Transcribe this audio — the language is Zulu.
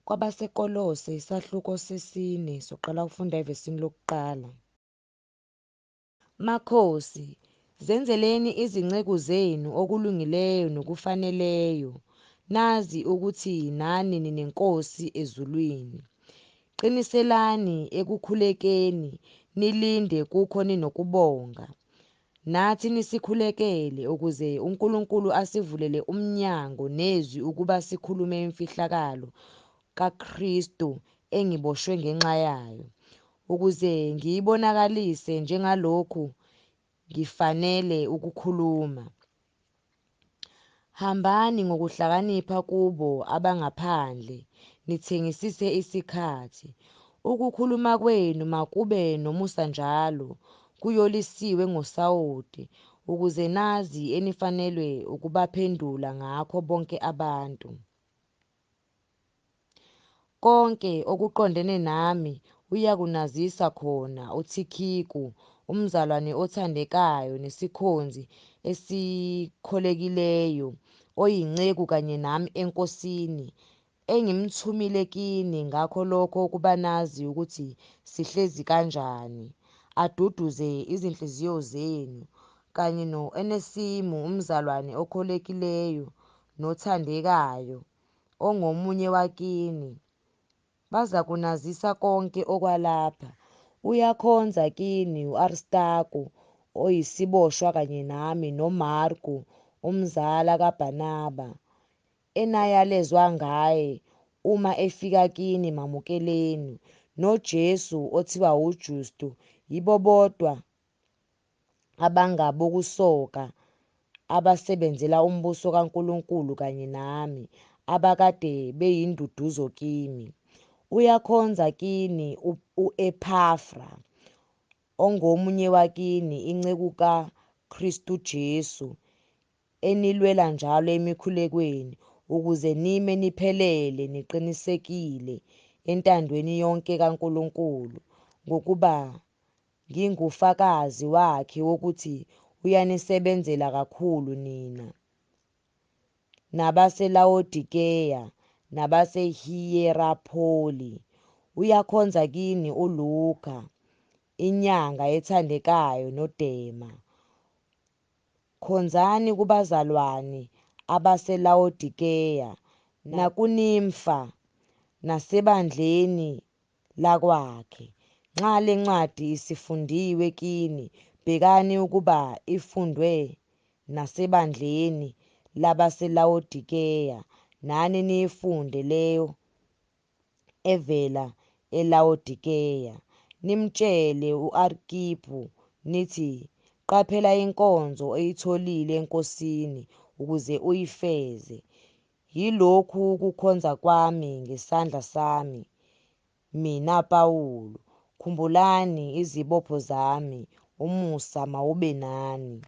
KwabaseKolose isahluko sesine soqala ukufunda evesini lokuqala. Makhosi, zenzeleni izinceku zenu okulungileyo nokufaneleyo, nazi ukuthi nani nineNkosi ezulwini. Qiniselani ekukhulekeni, nilinde kukho ninokubonga. Nathi nisikhulekele, ukuze uNkulunkulu asivulele umnyango nezwi ukuba sikhulume imfihlakalo kaKristu engiboshwe ngenxa yayo, ukuze ngiyibonakalise njengalokhu ngifanele ukukhuluma. Hambani ngokuhlakanipha kubo abangaphandle, nithengisise isikhathi. Ukukhuluma kwenu makube nomusa njalo, kuyolisiwe ngosawoti, ukuze nazi enifanelwe ukubaphendula ngakho bonke abantu. Konke okuqondene nami uyakunazisa khona uThikhiku, umzalwane othandekayo nesikhonzi esikholekileyo, oyinceku kanye nami eNkosini, engimthumile kini ngakho lokho ukuba nazi ukuthi sihlezi kanjani, aduduze izinhliziyo zenu, kanye no-Onesimu umzalwane okholekileyo nothandekayo, ongomunye wakini. Bazakunazisa konke okwalapha. Uyakhonza kini u-Aristaku oyisiboshwa kanye nami, noMarku umzala kaBarnaba, enayalezwa ngaye, uma efika kini mamukeleni, noJesu othiwa uJustu, yibo bodwa abangabokusoka abasebenzela umbuso kaNkulunkulu kanye nami, abakade beyinduduzo kimi. Uyakhonza kini u-Ephafra, ongomunye wakini, inceku kaKristu Jesu, enilwela njalo emikhulekweni, ukuze nime niphelele niqinisekile entandweni yonke kaNkulunkulu, ngokuba ngingufakazi wakhe wokuthi uyanisebenzela kakhulu nina nabaseLawodikeya nabaseHiyerapholi. Uyakhonza kini uLuka, inyanga ethandekayo, noDema. Khonzani kubazalwane abaseLawodikeya, nakuNimfa, nasebandleni lakwakhe. Nxa lencwadi isifundiwe kini, bhekani ukuba ifundwe nasebandleni labaseLawodikeya, nani niyifunde leyo evela eLawodikeya. Nimtshele u-Arkiphu nithi, qaphela inkonzo oyitholile eNkosini ukuze uyifeze. Yilokhu ukukhonza kwami ngesandla sami, mina Pawulu. Khumbulani izibopho zami. Umusa mawube nani.